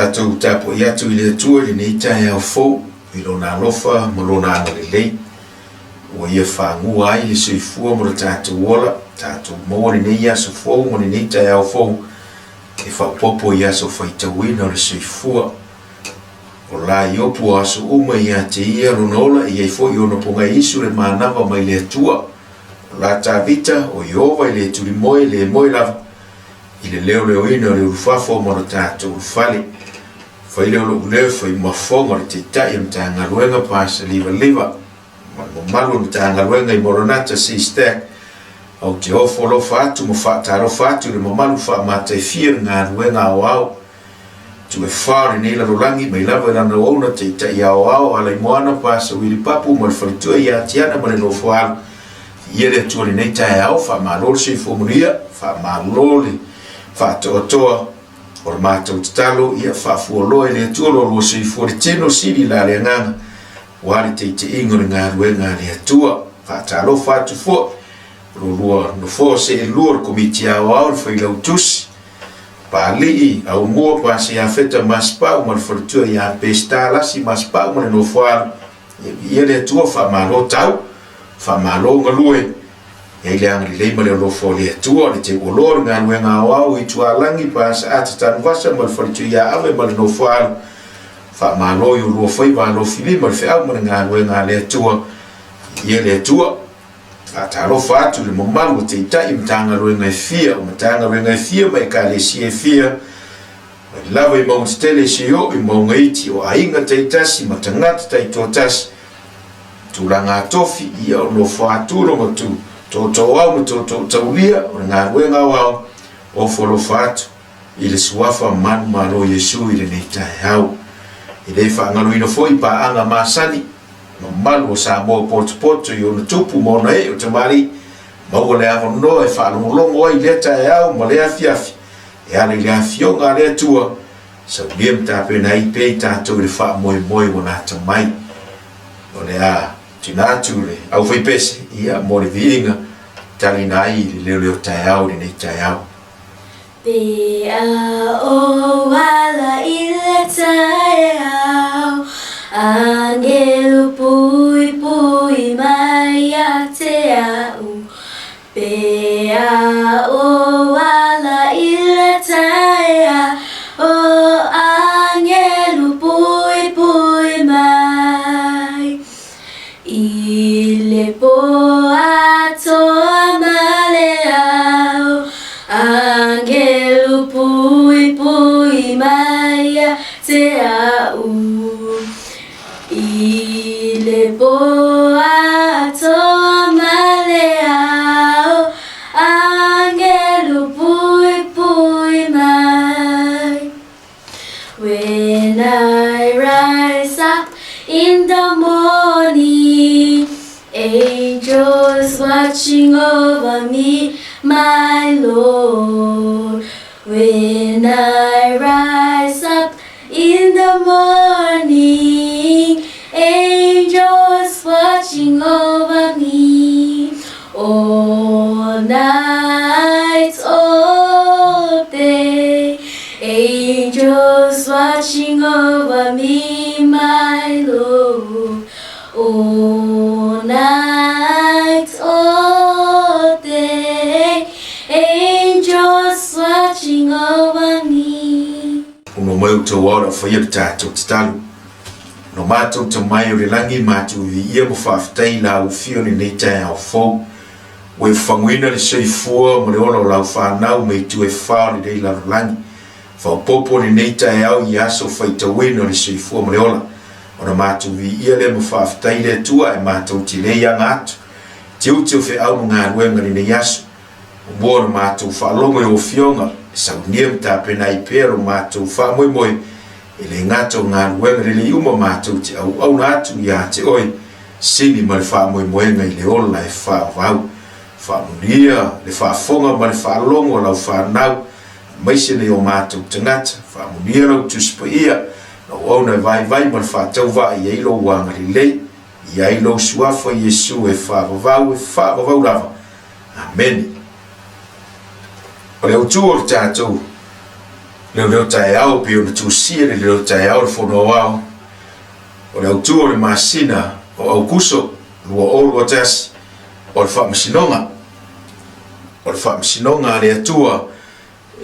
Tatou tapuai atu i le Atua i lenei taeao fou i Lona alofa ma Lona agalelei ua Ia fagua ai le soifua ma lo tatou ola, tatou maua lenei aso fou ma lenei taeao fou e faaopoopo i aso faitauina o le soifua. O la Iopu o aso uma ia te ia lona ola, e i ai foi ona pogaiisu le manava mai le Atua. O la Tavita, o Ieova i le tulimoe, le moe lava, i le leoleoina o le ulufafo ma lo tatou ulufale. Fai lea o lou leo e fai mafoga o le Taitai o le Matagaluega Pastor Livaliva ma le mamalu o le Matagaluega i Moronata Sea-Stack. Ou te ofo alofa atu ma faatalofa atu i le mamalu faamataifia o le galuega aoao Tu e wha o lenei lalolagi, mai lava i lana auauna taitai aoao, Alaimoana, Pastor Willie Papu ma le faletua ia Tiana ma le nofo alu. Ia le Atua lenei taeao, faamalo le soifua manuia, faamalo le faatoatoa o le matou tatalo, ia faafualoa e le Atua lo lua soifua le tino sili la le agaga, ua le teiteiga o le galuega a le Atua. Faatalofa atu foi, o lo lua nofoa seelua o le Komiti Aoao le Failautusi, Paalii, Aumua, Pasi Iafeta Masepau ma le faletua ia Peseta Lasi Masepau ma le Nofoalu. Ia viia le Atua, faamalo tau, faamalo galue. Ia i le agalelei ma le alofa o le Atua, le teuoloa o le galuega aoao i Tualagi, Pasaata Tanuvasa ma le faletua ia Ave ma le Nofoalu. Faamalo i olua faiva alofilima le feau ma le galuega a le Atua. Viia le Atua. Faatalofa atu i le mamalu o Taitai o Matagaluega e fia, o Matagaluega e fia ma Ekalesia e fia, mai lava i mauga tetele seia oo i mauga iti, o aiga taitasi ma tagata taitoatasi, tulaga tofi, ia o nofoaturo ma tu, tootooau ma tootoo taulia, o le galuega aoao, ofo alofa atu i le suafa manumalo o Iesu i lenei taeao. E le faagaloina foi paaga masani, mamalu o Samoa potopoto i ona tupu ma ona ee o tamalii, maua le avanoa e faalogologo ai i lea taeao ma lea afiafi, e ala i le afioga a le Atua, saunia ma tapena ai pea i tatou i le faamoemoe ua nata mai. O le a tuuina atu le aufaipese, ia, mo le viiga, talina ai i le leoleo taeao i lenei taeao. Pe a o ala i le taeao, Angelu puipui mai ia te a'u. Pe a o ala i le taeao, Angelu puipui mai. I le po atoa ma le ao, Angelu puipui mai ia te a'u. I le po atoa ma le ao, Angelu puipui mai. When I rise up in the morning, angels watching over me, my Lord. When I rise up in the morning, angels watching over me all night, all day. Angels watching over me, my Lord. All night, all day. Angels watching over me. Ono mai o tau ao whai le tātou tatalo. No mātou Tama e o le langi, mātou viia ma faafetai i lau afio i lenei taeao fou. Ua e faguina le soifua ma le ola o lau fanau mai itu e wha o lenei lalolagi. Faaopoopo lenei taeao i aso faitauina o le soifua ma le ola. Ona mātou viia lea ma faafetai le Atua e mātou te le aga atu. Tiute o feau ma galuega lenei aso. Muamua ona matou faalogo i lau Afioga, e saunia ma tapena ai pea lo matou faamoemoe, e le gata o galuega lelei uma matou te auauna atu ia te oe, sili ma le faamoemoega i le ola e faavavau. Faamanuia le faafofoga ma le faalogo a lau fanau, aemaise nei o matou tagata. Faamanuia lau Tusi Paia, lau auauna e vaivai ma le faatauvaa i ai lou agalelei, i ai lou Suafa Iesu e faavavau, e faavavau lava. Amene. O le autu o le tatou Leoleo taeao pei ona tusia le leoleo taeao le Fono Aoao o le autu o le masina o Aukuso 2021 o le Faamasinoga. O le Faamasinoga a le Atua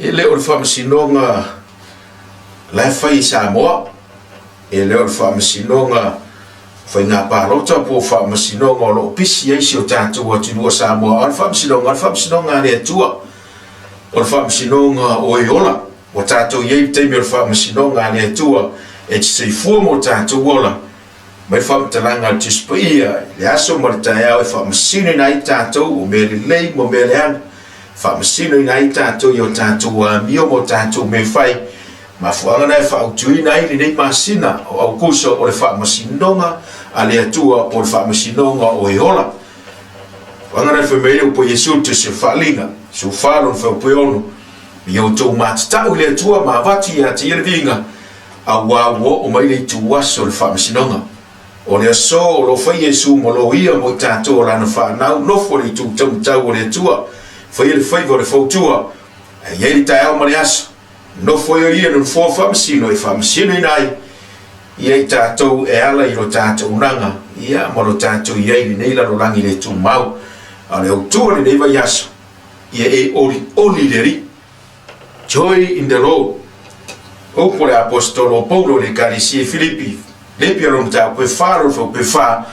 e le o le Faamasinoga la e fai i Samoa, e le o le Faamasinoga faiga palota po o Faamasinoga o lo o pisi ai si o tatou atunuu o Samoa, a o le Faamasinoga, o le Faamasinoga a le Atua. O le faamasinoga o e ola. Ua tatou i ai i le taimi o le faamasinoga a le Atua e te soifua mo tatou ola. Mai faamatalaga a le Tusi Paia i le aso ma le taeao e faamasinoina ai tatou o mea lelei ma mea leaga, faamasinoina ai tatou i o tatou amio ma o tatou mea fai. Mafuaaga na e faautuina ai lenei masina o Aukuso o le faamasinoga a le Atua po o le faamasinoga o e ola. Wanga na fai mai le upu a Iesu i le Tusi o le Faaaliga, 14 lona fuaiupu e 6, Ia outou matatau i le Atua ma avatu ia te ia le viiga, auā ua oo mai le ituaso o le faamasinoga. O le aso o lo o fai Iesu ma loia mo i tatou o lana fanau, nofo i le itu taumatau o le Atua, faia le faiva o le fautua, ae i ai le taeao ma le aso, Nofo ai o ia i le nofoa faamasino e faamasinoina ai ia i tatou e ala i lo tatou unaga ia ma lo tatou i ai i lenei lalolagi le tumau. A o le autu o lenei vaiaso, ia e olioli i le Alii. Joy in the Lord. Upu a le Aposetolo o Paulo i le Ekalesia i Filipi, Filipi a lona mataupu e fa, lona fuaiupu e fa,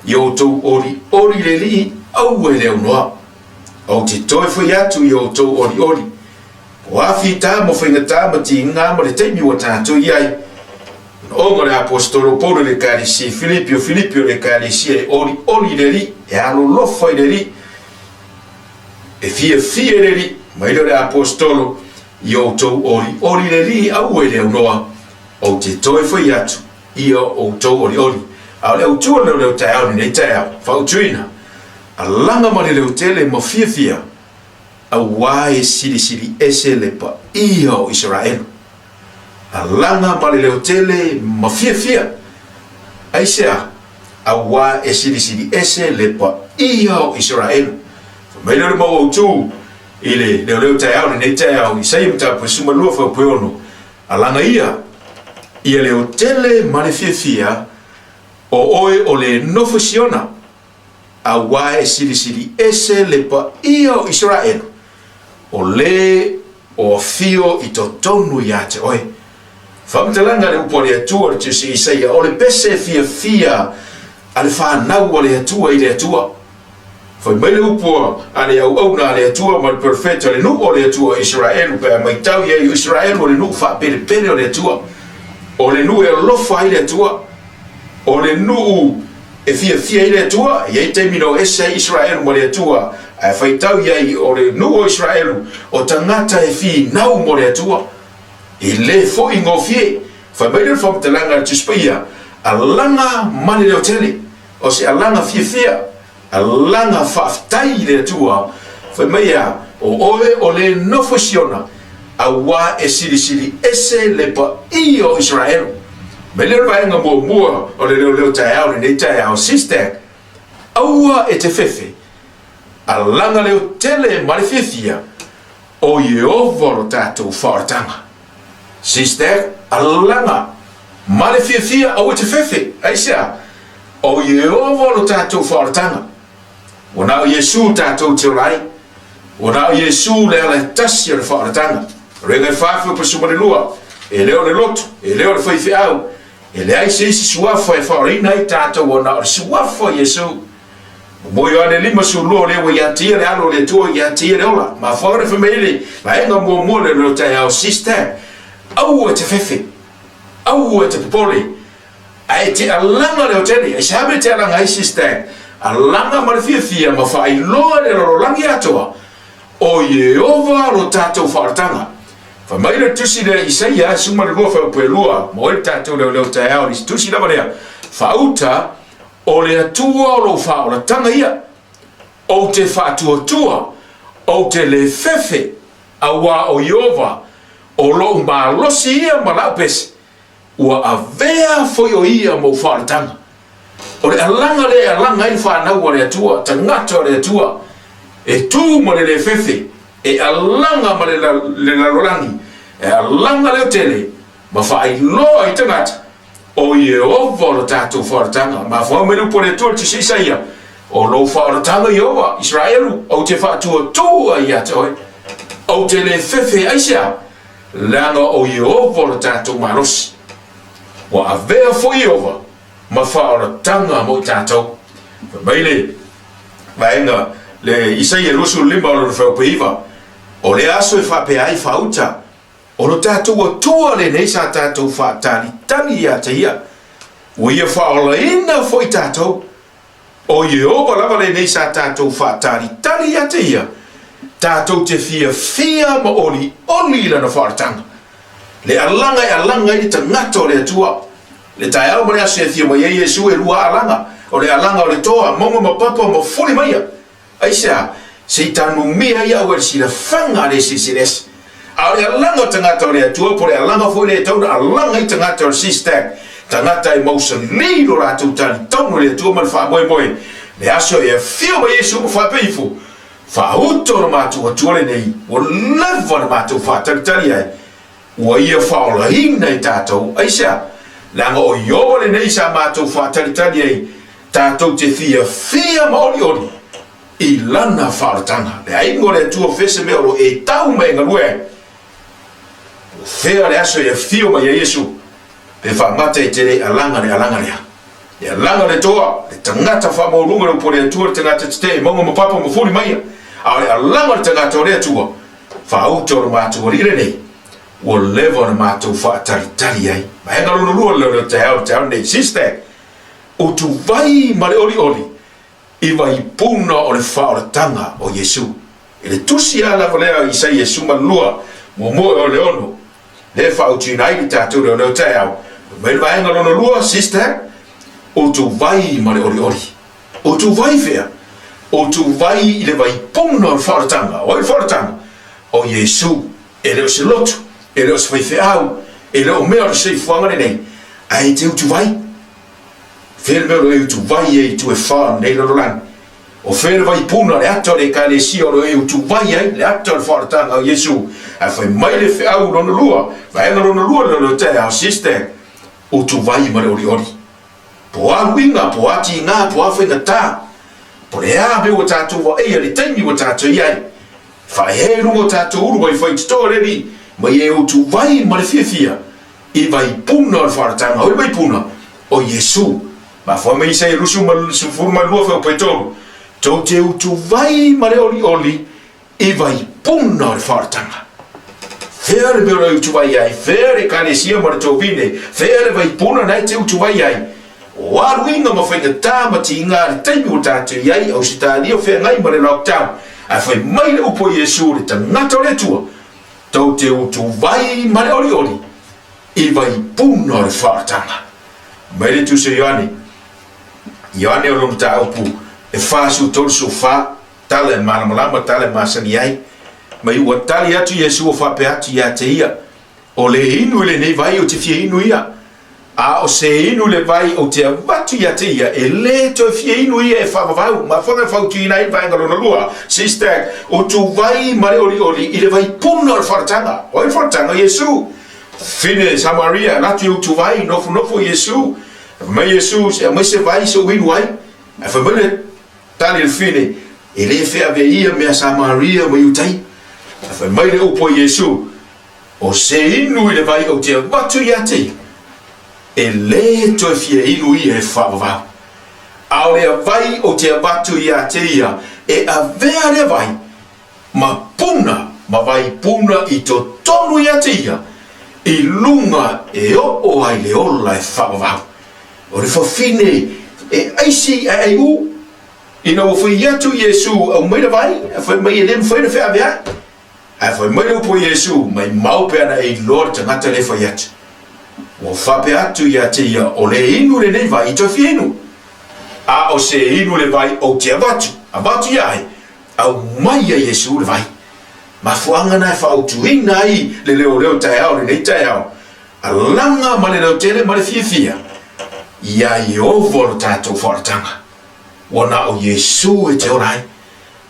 Ia outou olioli i le Alii, aua e le aunoa. Ou te toe fai atu ia outou olioli. O a fita ma faigata ma tiga ma le taimi ua tatou i ai, manaoga o le Aposetolo Paulo i le Ekalesia i Filipi, o Filipi o le Ekalesia e olioli i le Alii, e alolofa i le Alii, e fiafia i le Alii. Mai lea o le Aposetolo, Ia outou olioli i le Alii, aua e le aunoa, ou te toe fai atu, ia outou olioli. A o le autu o le leoleo taeao i lenei taeao, fautuina, alaga ma le leotele ma fiafia, Auā e silisili ese le paia o Isaraelu. Alaga ma le leotele ma fiafia. Aisea? Auā e silisili ese le paia o Isaraelu. Fai mai lea o le mau autū i le leoleo taeao lenei taeao, Isaia mataupu e 12 fuaiupu e 6, Alaga ia, ia leotele ma le fiafia, o oe o le nofo Siona, Auā e silisili ese le paia o Isaraelu, o lē o afio i totonu iā te oe. Faamatalaga le upu a le Atua le Tusi Isaia, o le pese fiafia a le fanau a le Atua i le Atua. Fai mai le upu a le auauna a le Atua ma le perofeta, le nuu o le Atua o Isaraelu, pe a maitau i ai o Isaraelu o le nuu faapelepele o le Atua, o le nuu e alofa ai le Atua, o le nuu E fiafia ai le Atua, e i ai taimi na o ese ai Isaraelu ma le Atua, ae faitau i ai o le nuu o Isaraelu, o tagata e finau mo le Atua. E le foi gofie. Fai mai lea o le faamatalaga a le Tusi Paia, Alaga ma le leotele, o se alaga fiafia, alaga faafetai i le Atua, fai mai e a, o oe o le nofo i Siona, auā e silisili ese le paia o Isaraelu. Mai lea o le vaega muamua o le leoleo taeao lenei taeao, Sistag, aua e te fefe, alaga leo tele ma le fiafia o Ieova lo tatou faaolataga. Sistag, alaga ma le fiafia, aua e te fefe, aisea? O Ieova lo tatou faaolataga. Ua na o Iesu tatou te ola ai. Ua na o Iesu le ala e tasi o le faaolataga. Rega e fafe o pasuma le lua, e le o le loto, e le o le faifeau, e leai se isi suafa e faaolaina ai tatou ua na o le suafa o Iesu. Mo Ioane 52 o lea ua ia te ia le alo o le Atua ia te ia le ola. Mafuaaga na fai mai ai le vaega muamua le leo taeao sister, aua e te fefe, aua e te popole, Ae te alaga le hoteli, aisea mea te alaga ai sister? Alaga ma le fiafia ma faailoa i le lalolagi atoa, o Ieova lo tatou faaolataga. Fai mai le tusi lea Isaia 12 fuaiupu e 2, mo ai le tatou leoleo taeao i le tusi lava lea, Faauta, o le Atua o lou faaolataga ia, ou te faatuatua, ou te le fefe, auā o Ieova, o lou malosi ia ma lau pese, Ua avea foi o ia mou faaolataga. O le alaga lea e alaga ai le fanau a le Atua, tagata o le Atua, e tu ma le le fefe, e alaga ma le lalolagi. E alaga leotele ma faailoa i tagata, o Ieova o lo tatou faaolataga. Mafuau mai le upu a le Atua i le Tusi Isaia, O lou faaolataga Ieova, Isaraelu, ou te faatuatua ia te oe. Ou te le fefe aisea, leaga o Ieova o lo tatou malosi. Ua avea foi Ieova ma faaolataga mo i tatou. Fai mai le vaega le Isaia 25 o lona fuaiupu e 9, O lea aso e faapea ai faauta, O lo tatou Atua lenei sa tatou faatalitali ia te ia, ua ia faaolaina foi tatou. O Ieova lava lenei sa tatou faatalitali ia te ia, tatou te fiafia ma olioli i lana faaolataga. Le alaga e alaga ai le tagata o le Atua. Le taeao ma le aso e afio mai ai Iesu e lua alaga, o le alaga o le toa, mauga ma papa ma fuli maia. Aisea? Se i tanumia ai au e le silafaga a le Silisili Ese. A o le alaga o tagata o le Atua, po o le alaga foi lea e tatau ona alaga ai tagata o le CSTAC, tagata e mausali lo latou talitonu i le Atua ma le faamoemoe, le aso e afio mai Iesu ma faapea ifo, Faauto lo matou Atua lenei, ua leva ona matou faatalitali ai, ua ia faaolaina i tatou. Aisea? Leaga o Ieova lenei sa matou faatalitali ai, tatou te fiafia ma olioli i lana faaolataga. Le aiga o le Atua fea se mea o lo e tau ma e galue ai. O fea le aso e afio mai ai Iesu, pe faamata e te le alaga le alaga lea. Le alaga le toa, le tagata faamaualuga le upu a le Atua, le tagata tetee, mauga ma papa ma fuli maia. A o le alaga o le tagata o le Atua, faauta o le matou alii lenei, ua leva ona matou faatalitali ai. Vaega lona lua, le taeao, le taeao lenei, sister, Utuvai ma le olioli i vaipuna o le faaolataga o Iesu. I le tusi a lava lea o Isaia 12, muamua e o le ono, lea e faautuina ai le tatou leoleo taeao. Fai mai le vaega lona lua, sister, Utuvai ma le olioli. Utuvai fea? Utuvai i le vaipuna o le faaolataga. O ai le faaolataga? O Iesu. E le o se lotu, e le o se faifeau, e le o mea o le soifuaga lenei, ae te utuvai. Fea le mea o lo e utuvai ai i itu e whā o lenei lalolagi? O fea le vaipuna, le ata o le Ekalesia o lo e utuvai ai, le ata o le faaolataga o Iesu? Ae fai mai le feau lona lua, vaega lona lua le leo taeao, sister, utuvai ma le olioli. Po a uiga, po a tiga, po a faigata, po le a mea ua tatou vaeia i le taimi ua tatou i ai, Whae i runga o tatou uru wai whai titoa le alii, mai e utuvai ma le fiafia i vaipuna o le whaaratanga o le vaipuna o Iesu. Mafua mai Isaia 22 fuaiupu e 3, Tou te utuvai ma le olioli i vaipuna o le whaaratanga. Fea le mea o le utuvai ai, fea le ekalesia ma le tovine, fea le vaipuna na e te utuvai ai. O aluiga ma faigata ma tiga le taimi ua tatou i ai, Ausetalia o feagai ma le lockdown, ae fai mai le upu a Iesu le tagata o le Atua, tou te utuvai ma le olioli i vaipuna o le faaolataga. Mai le Tusi o Ioane, Ioane o lona mataupu e 43, tala e malamalama, tala e masani ai, mai ua tali atu Iesu ua faapea atu ia te ia, O le inu i lenei vai ou te fia inu ia, a o se inu i le vai ou te avatu ia te ia, e lē toe fia inu ia e faavavau. Mafuaaga e fautuina ai le vaega lona lua, sister, utuvai ma le olioli i le vaipuna o le faaolataga. O ai le faaolataga? O Iesu. Fine Samaria, alu atu i utuvai, nofonofo Iesu. Fai mai Iesu, se aumai se vai se ou inu ai. Ae fai mai le tali a le fine, e lē feave ia mea Samaria ma Iutai. Ae fai mai le upu a Iesu, O se inu i le vai ou te avatu ia te ia, e lē toe fia inu ia e faavavau. A o lea vai ou te avatu ia te ia, e avea lea vai ma puna ma vai puna i totonu ia te ia, i luga e oo ai le ola e faavavau. O le fafine e aisi ae ai u, ina ua fai atu Iesu aumai le vai, ae fai mai e lē mafai ona feaveai. Ae fai mai le upu a Iesu, Maimau pe ana e iloa le tagata lea e fai atu. Ua faapea atu ia te ia, O le inu lenei vai i toe fia inu. A o se inu le vai ou te avatu, avatu ia ai, aumai ia Iesu le vai. Mafuaaga na e faautuina ai le leoleo taeao lenei taeao, alaga ma le leotele ma le fiafia ia Ieova lo tatou faaolataga. Ua na o Iesu e te ola ai.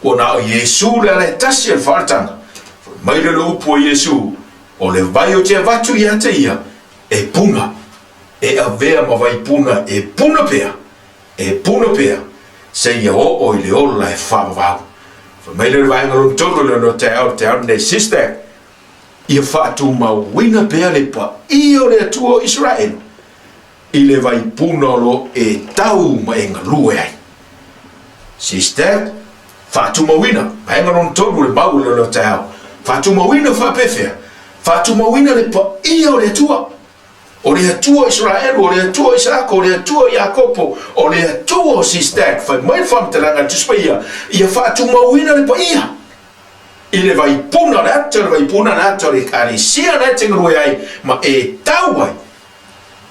Ua na o Iesu le ala e tasi o le faaolataga. Fai mai le upu a Iesu, O le vai ou te avatu ia te ia, e puna, e avea ma vai puna e puna pea, e puna pea, seia oo i le ola e faavavau. Fai mai lea o le vaega lona tolu o le ono taeao, le taeao lenei, Sister, ia faatumauina pea le paia o le Atua o Isaraelu i le vaipuna o lo o e tau ma e galue ai. Sister, faatumauina, vaega lona tolu o le mau o le ono taeao, faatumauina faapefea? Faatumauina le paia o le Atua. O le Atua o Isaraelu, o le Atua o Isaako, o le Atua o Iakopo, o le Atua o Sister, fai mai le faamatalaga a le Tusi Paia, ia faatumauina le paia i le vaipuna, o le ata o le vaipuna, le ata o le Ekalesia na e te galue ai ma e tau ai,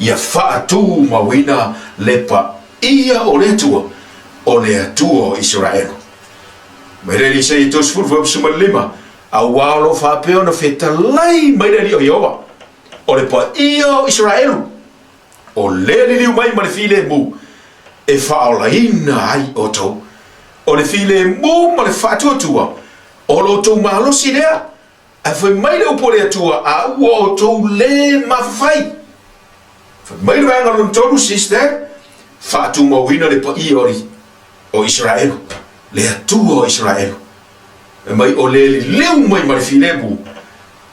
ia faatumauina le paia o le Atua, o le Atua o Isaraelu. Mai le Isaia 35, Auā o lo o faapea ona fetalai mai le Alii o Ieova, o le paia o Isaraelu, o lea liliu mai ma le filemu e faaolaina ai outou. O le filemu ma le faatuatua o lo outou malosi lea, ae fai mai le upu a le Atua, a ua outou lē mafafai. Fai mai le vaega lona tolu, sister, faatumauina le paia o, o Isaraelu, le Atua o Isaraelu. Fai mai o le liliu mai ma le filemu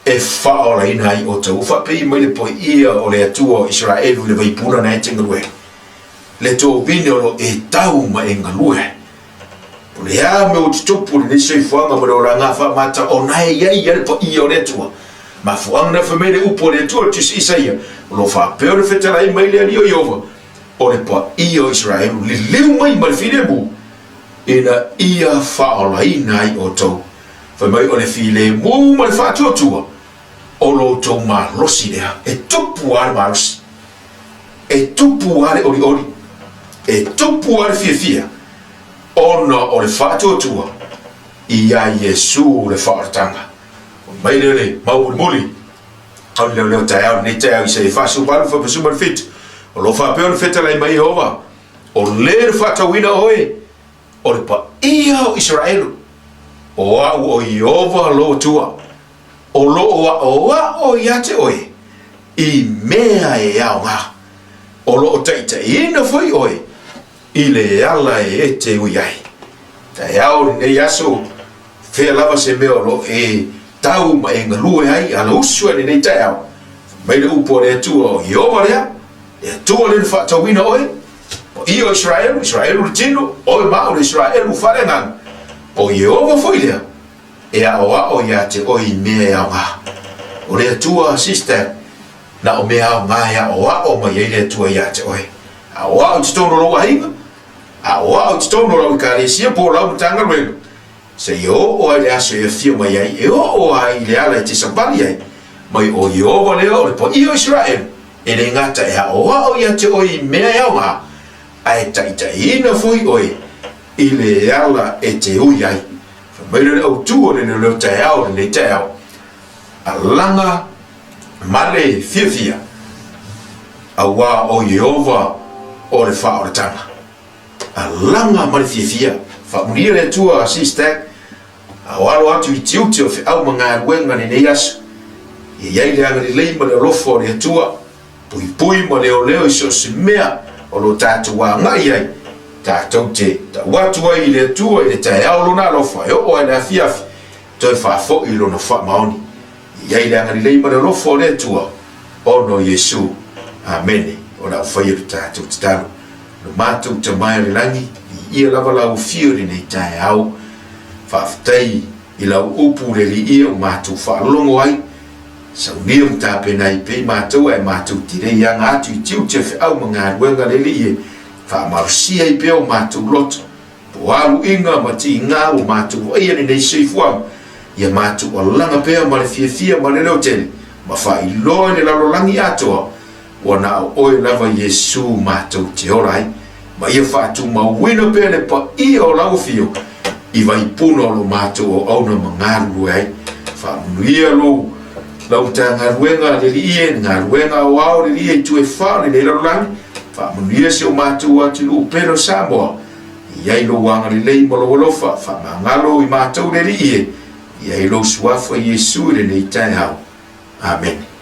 e faaolaina ai outou. Ua faapei mai le paia o le Atua o Isaraelu i le vaipuna na e te galue ai, le tovine o lo e tau ma e galue ai. O le a mea ua tutupu i lenei soifuaga ma le olaga faamata o na e i ai ia le paia o le Atua. Mafuaaga na fai mai le upu a le Atua i le Tusi Isaia, o lo o faapea ona fetalai mai le Alii o Ieova, o le paia o Isaraelu, liliu mai ma le filemu, ina ia faaolaina ai outou. Fai mai o le filemu ma le faatuatua o lo outou malosi lea. E tupu lava le malosi, e tupu lava le olioli, e tupu lava le fiafia ona o le faatuatua iā Iesu le faaolataga. Fai mai lea le mau mulimuli o le leoleo taeao lenei taeao Isaia 48 47, o lo o faapea ona fetalai mai Ieova, o le na faatauina oe, o le paia o Isaraelu, o au o Ieova lou Atua, o lo o aʻoaʻo iā te oe i mea e aoga, o lo o taitaiina foi oe i le ala e e te ui ai. Taeao lenei aso, fea lava se mea o lo o e tau ma e galue ai, ala usu ai lenei taeao, fai mai le upu a le Atua, o Ieova lea, le Atua lea na faatauina oe, Paia o Isaraelu, Isaraelu le tino, oe ma au le Isaraelu faaleagaga. O Ieova foi lea e aʻoaʻo iā te oe i mea e aoga. O le Atua, sister, na o mea aoga e aʻoaʻo mai ai le Atua iā te oe. Aʻoaʻo i totonu o lou aiga, aʻoaʻo i totonu o lau ekalesia po o lau Matagaluega, Seia oo ai le aso e afio mai ai, e oo ai i le ala e te savali ai, mai o Ieova lea o le paia o Isaraelu, e le gata e aʻoaʻo ia te oe i mea e aoga, ae taitaiina foi oe i le ala e te ui ai. Fai mai lea le autū o le leoleo taeao lenei taeao, Alaga ma le fiafia, auā o Ieova o le faaolataga. Alaga ma le fiafia. Faamanuia le Atua Sister a o alo atu i tiute o feau ma galuega lenei aso. Ia i ai le agalelei ma le alofa o le Atua, puipui ma leoleo i so o se mea o lo tatou agai ai, tatou te tau atu ai i le Atua i le taeao Lona alofa e oo ai le afiafi, toe faafoi Lona faamaoni. Ia i ai le agalelei ma le alofa o le Atua, ona o Iesu. Amene. O le a ou faia le tatou tatalo. Lo matou Tama i le lagi, viia lava lau afio i lenei taeao. Faafetai i lau upu le Alii ua matou faalogo ai. Saunia ma tapena ai pea i matou ae matou te le i aga atu i tiute o feau ma galuega le Alii e faamalosia ai pea o matou loto. Po o a luiga ma tiga ua matou vaaia lenei soifuaga, ia matou alaga pea ma le fiafia ma le leotele ma faailoa i le lalolagi atoa Ua na o oe lava Iesu matou te ola ai, ma ia faatumauina pea le paia o lau afio i vaipuna o lo matou auauna ma galulue ai. Faamanuia lou lau Matagaluega le Alii e, le galuega aoao le Alii e i itu e fa o lenei lalolagi. Faamanuia si o matou atunuu pele o Samoa, i ai lou agalelei ma lou alofa. Faamagalo i matou le Alii e, i ai lou suafa Iesu i lenei taeao. Amene.